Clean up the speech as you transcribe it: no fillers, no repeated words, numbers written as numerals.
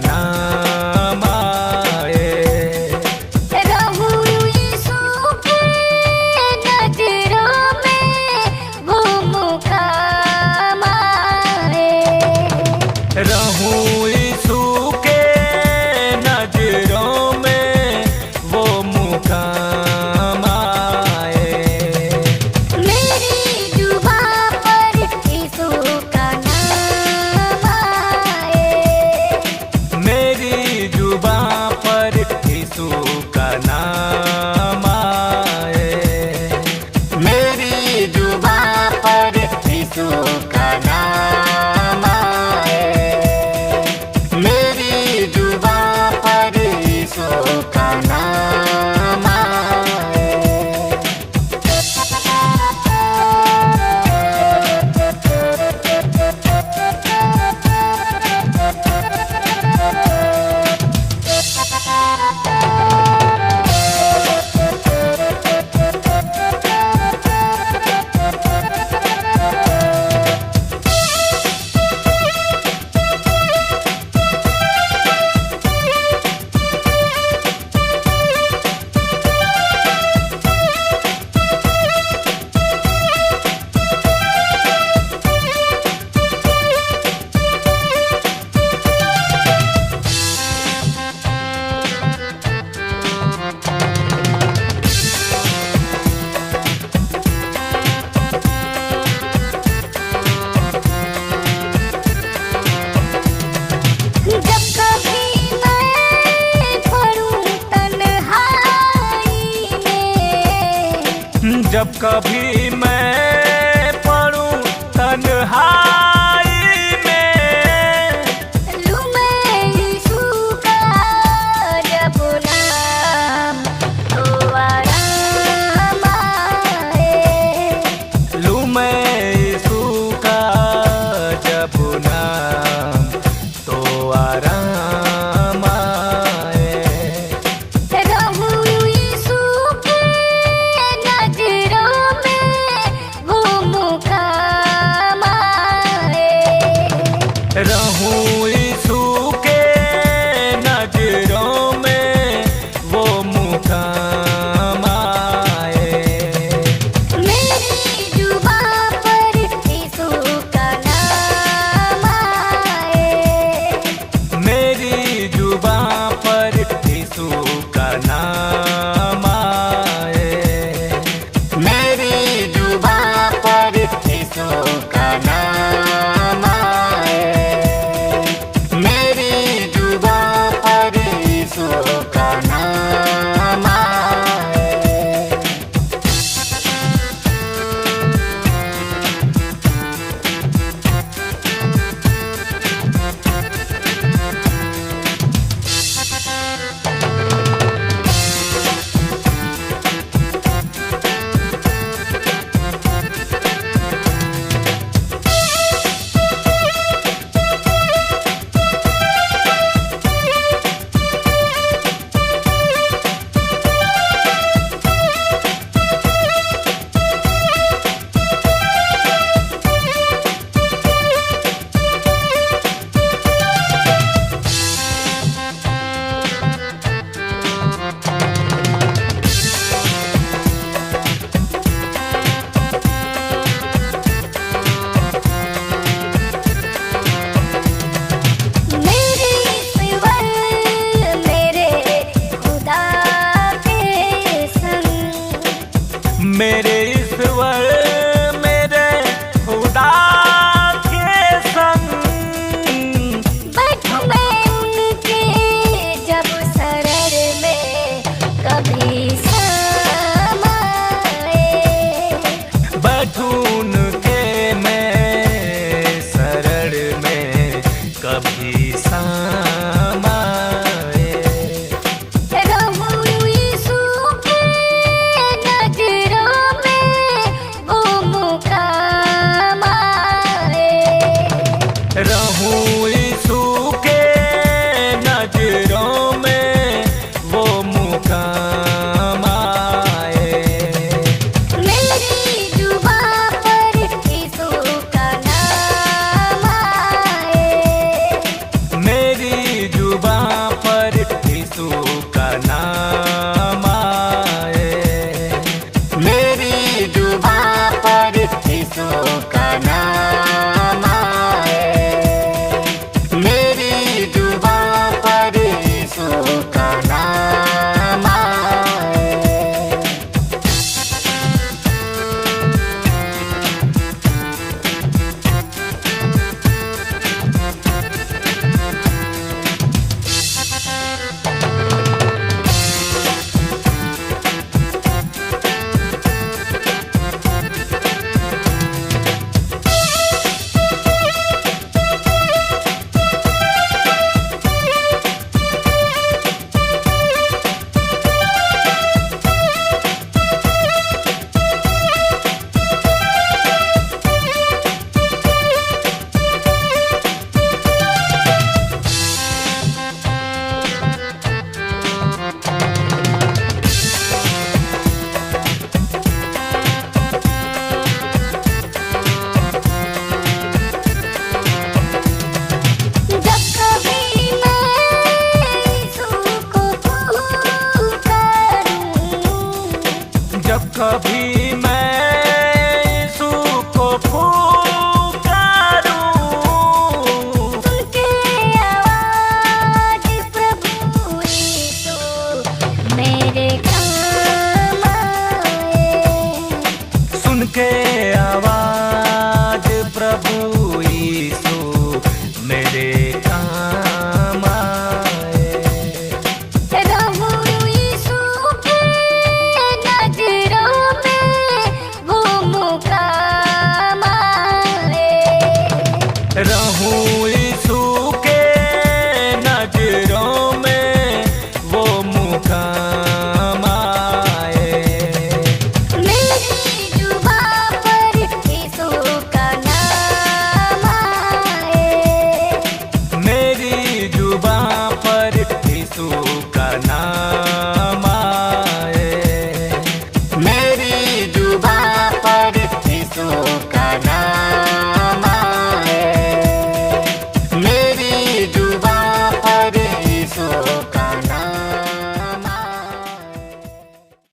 नाम आए। रहूं यीशु के नजरों में वो मुकाम आए। रहूं यीशु के नजरों में वो मुकाम आए। मेरी जुबां पर यीशु का नाम आए। मेरी जुबां पर यीशु का नाम आए। मेरी जुबां पर यीशु का नाम आए। मेरी जुबां पर यीशु का नाम आए। जब कभी मैं पढ़ूं तन्हाई में, जब कभी मैं पढ़ूं तन्हाई में, लूं मैं यीशु का जब नाम तो आराम आए। लूं मैं यीशु का जब नाम तो आराम आए। रहूं यीशु के नजरों में वो मुकाम आए। रहूं यीशु के नजरों में वो मुकाम आए। मेरी जुबां पर यीशु का नाम आए। मेरी नाम।